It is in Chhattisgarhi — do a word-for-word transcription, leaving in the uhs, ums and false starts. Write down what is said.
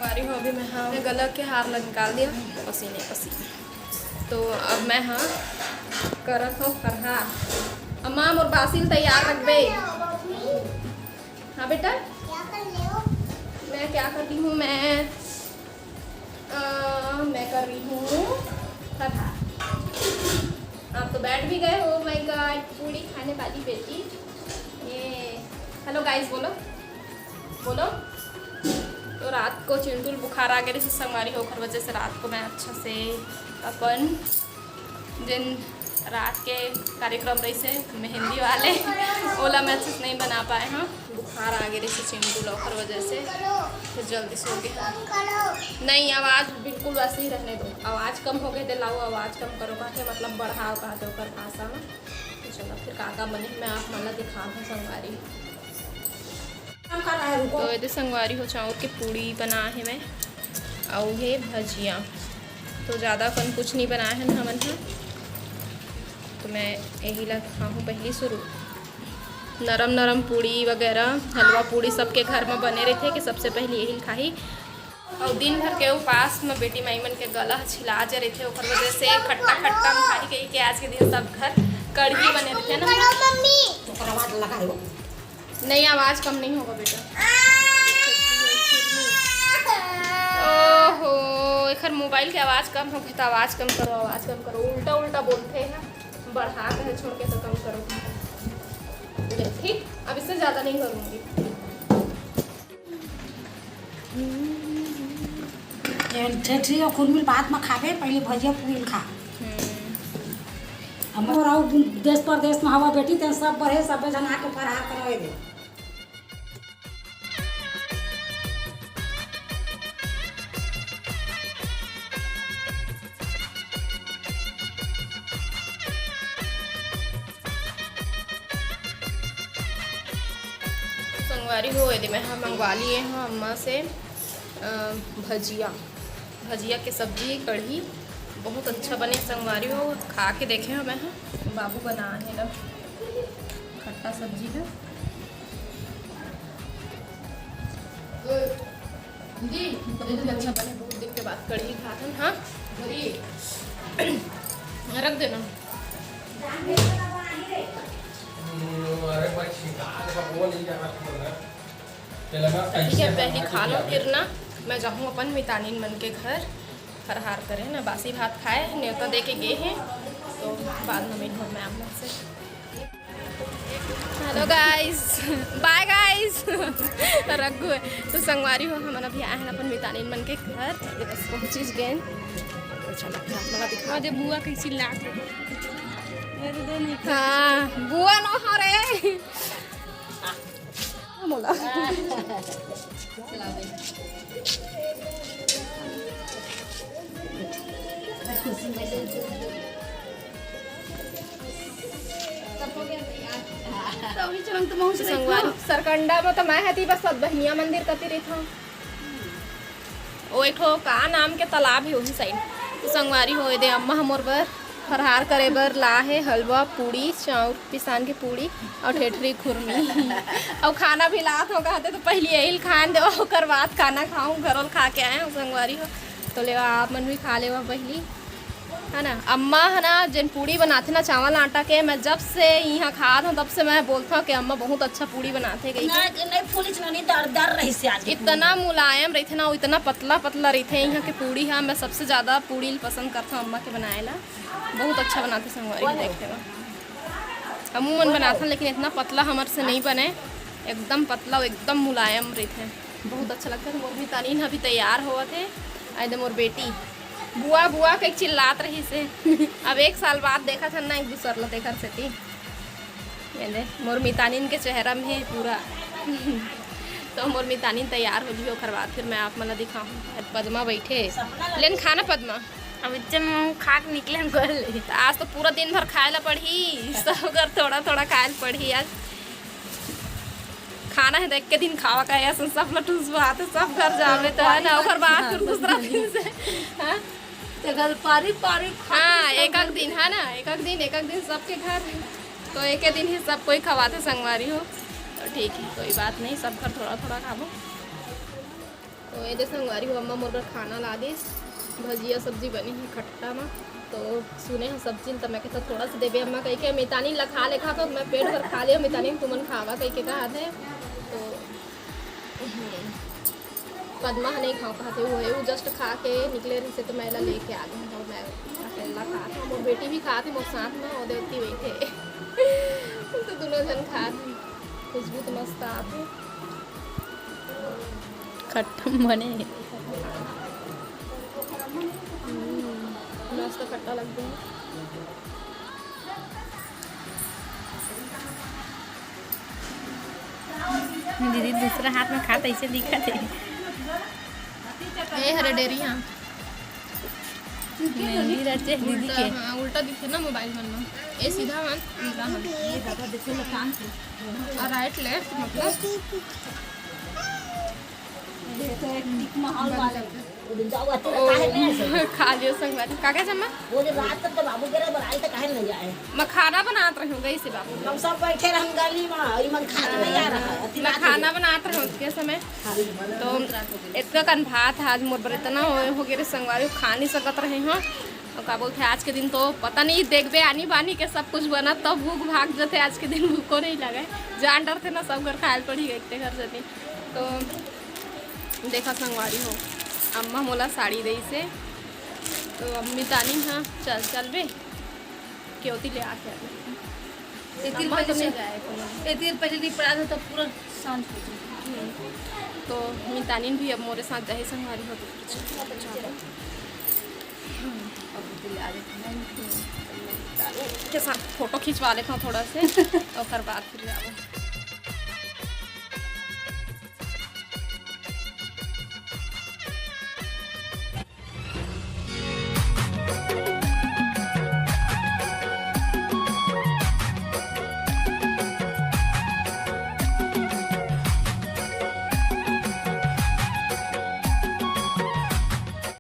अरे हो, अभी मैं, हाँ, मैं गला के हार ला निकाल दिया, पसीने पसीने। तो अब मैं, हाँ, करत हूँ फरहार। अम्मा, मोर बासी ल तैयार रखबे। हाँ बेटा, क्या कर रहे हो? मैं क्या कर रही हूँ, मैं, अ, मैं कर रही हूँ फरहार। आप तो बैठ भी गए हो। माय गॉड, पूड़ी खाने वाली बेटी। ये, हेलो गाइस, बोलो, बोलो। तो रात को चिंटू ल बुखार आ गए रहिस संगवारी हो, ओखर वजह से रात को मैं अच्छा से अपन जिन रात के कार्यक्रम रहिसे मेहंदी वाले, ओला मैं अच्छे से नहीं बना पाए हूँ। बुखार आ गए रहिसे चिंटू ल, ओखर वजह से फिर जल्दी सो गए। नहीं, आवाज़ बिल्कुल वैसे ही रहने दो, आवाज़ कम हो गए, दिलाओ आवाज़ कम करो कहते, मतलब बढ़ाओ कहते ओकर भाषा में। तो चलो फिर का का बने मैं आप मन ला दिखात हूँ संगवारी। काम कर रहा है, रुको। तो एदे संगवारी हो, चाउर के पूड़ी बनाए हे मैं, अउ हे भजिया। तो ज़्यादा कन कुछ नहीं बनाए हन हमन ह, तो मैं यही ला खाहूँ पहली शुरू। नरम नरम पूड़ी वगैरह, हलवा पूड़ी सबके घर में बने रहते कि सबसे पहले यही खाही। और दिन भर के उपास में बेटी माई मन के गला ह छिला जे रहते, ओकर वजह से खट्टा खट्टा में खाही कही के आज के दिन सब घर कढ़ी बने रहते ना। करो मम्मी। ओकर आवाज लगा दो। नहीं, आवाज कम नहीं होगा बेटा। ओहो, एखर मोबाइल के आवाज कम होगे तो आवाज कम करो, आवाज कम करो। उल्टा उल्टा बोलते हैं, बढ़ा के छोड़ के तो कम करो। ठीक, अब इससे ज्यादा नहीं करूंगी। ये ठेठरी और खुरमी ल बाद में खाबे, पहले भजिया पूरी ल खा। हम्म। हम और आउ देश परदेश में हवा बेटी, तेन सब बढ़े, सब जन आके फरहार करवाए दे। संगवारी हो, एदे मैं ह मंगवा लिए हूँ अम्मा से, अ, भजिया, भजिया के सब्जी, कढ़ी बहुत अच्छा बने संगवारी हो। खा के देखे हूँ मैं ह, बाबू बना है ना खट्टा सब्जी है। जी, बहुत अच्छा बने, बहुत दिन के बाद कढ़ी खात हन। हाँ, रख देना। ठीक है, पहली खा लो, फिर ना मैं जाहूँ अपन मितानिन मन के घर फरहार करे ना, बासी भात खाए, नेवता दे के गे हैं, तो बाद में मिलहूँ मैं आप लोग से। हेलो गाइस, बाय गाइस। रघु है। तो संगवारी हो, हमन अभी आए हैं अपन मितानिन मन के घर, ये बस पहुँचिस गेन। तो चलो, फिर आप मन ला दिखा। अरे बुआ कैसी लात है। हाँ, बुआ नो हरे। मोला। संगवारी। सरकंडा में तो मैं हती बस सत बहिनिया मंदिर कती रहिथंव। ओ एक ठो का नाम के तालाब हे, ओही साइड। तो संगवारी हो, एदे अम्मा ह मोर बर फरहार करे बर ला हे हलवा, पूड़ी, चाउर पिसान के पूड़ी अउ ठेठरी खुरमी। अउ खाना भी लात हो कहते तो पहली यही खान देवा, ओकर बाद खाना खाऊं, घरों खा के आए हो संगवारी हो। तो लेवा आप मन भी खा लेवा पहली। है ना, अम्मा है ना, जेन पूड़ी बनाथे ना चावल आटा के, मैं जब से इहाँ खात हूँ, तब से मैं बोलत हूँ कि अम्मा बहुत अच्छा पूड़ी बनाथे कहिके। नहीं, नहीं फूलिस ना, नहीं दर, दर रहिस आज के पूड़ी। इतना मुलायम रहिथे ना, इतना पतला पतला रहिथे इहाँ के पूड़ी हा। मैं सबसे ज्यादा पूड़ी ल पसंद करत हूँ अम्मा के बनाए ला, बहुत अच्छा बनाथे संगवारी हो, देखे ला। हमू मन बनाथन, लेकिन इतना पतला हमर से नहीं बने, एकदम पतला, एकदम मुलायम रहिथे। बहुत अच्छा लगता है। तो मोर मितानिन अभी तैयार होवत हे। आए दे मोर बेटी, "बुआ, बुआ," कहिके चिल्लात रहिस हे। अब एक साल बाद देखत हन ना एक दूसर ला, तेखर सेती। ये दे, मोर मितानिन के चेहरा में हे पूरा। तो मोर मितानिन तैयार हो जी, ओखर बाद फिर मैं आप मन ला दिखाहूँ। पद्मा बैठे, लेन खाना पद्मा। अब इच्चे में खा के निकले हम घर ले। तो आज तो पूरा दिन भर खाए ला पड़ही, सब घर थोड़ा थोड़ा खाए ला पड़ही आज। खाना है तो एक के दिन खावा का, ऐसा सब ला ठुसवाथे, सब घर जावे तो है ना, ओकर बाद फिर दूसरा दिन से, हाँ? तो घर पारी पारी खा हाँ, के सब एक एक घर दिन है ना, एक एक दिन, एक एक दिन सबके घर, तो एक एक दिन ही सब कोई खवाथे संगवारी हो, तो ठीक है, कोई बात नहीं, सब घर थोड़ा थोड़ा खाबो। तो ये दे संगवारी हो, अम्मा मोर बर खाना ला दिस, भजिया सब्जी बनी है खट्टा मा। तो सुने हो सब्जी ल, तो मैं कहता थोड़ा सा देबे अम्मा कह के, मितानी ला खा ले, खा तो मैं पेट भर खा लिया, मितानी तुमन खावा कह के कहा थे। तो हम्म, पद्मा ह नहीं खाओ कहा थे, वो है वो जस्ट खा के निकले रही से, तो मैं ला लेके आ गई हूँ। और मैं अकेला खा थे, मोर बेटी भी खा थे मोर साथ में, वो देती हुई थे। तो दोनों जन खा थे, खुशबू तो मस्त आते। खट्टा बने हे। हम्म, मस्त खट्टा लगते हैं। दीदी दूसरा हाथ में खात ऐसे दिखत हे। ए हरे डेरी हाँ। मेहंदी रचे दीदी उल्टा, के। हाँ, उल्टा दिखे ना मोबाइल मन में। ए सीधा मन, उल्टा मन। ये दादा देखे ना कान से। और राइट लेफ्ट मतलब। ये तो एक टिक माहौल वाले। वो दिन जाओ, आते काहे नहीं आए? खा लियो संगवारी। का का जम्मा? वो दिन रात तक तो बाबू के रहे, बनाई तो काहे नहीं आए? मैं खाना बनात रही हूँ, गई से बाबू। हम सब बैठे रहन गली में, ई मन खाना नहीं आ रहा है। अति मैं रात हो खाना गई। बनात रही हूँ उसके समय। हाँ। तो इतना कन भात आज मोर बर इतना हो, हो गए रे संगवारी, खा नहीं सकत रहे हूँ। और का बोलते, आज के दिन तो पता नहीं, देखबे आनी बानी के सब कुछ बना, तब भूख भाग जते। आज के दिन भूखो नहीं लगे, जान डरते ना, सब घर खायल पड़ी गई थे घर जनी। तो देखा संगवारी हो, अम्मा मोला साड़ी दे से, तो अम्मी तानी हाँ चल चल बे केवती ले आके आबे। एतिर अम्मा तो पहले नहीं से, जाए कोनो। एतिर पहले नहीं पड़ा था, तब पूरा शांत हो गई। हम्म। तो मितानिन भी अब मोरे साथ जाही संगवारी हो, तो कुछ के साथ फोटो खिंचवा लेता हूँ थोड़ा से, ओकर बाद फिर जाबो।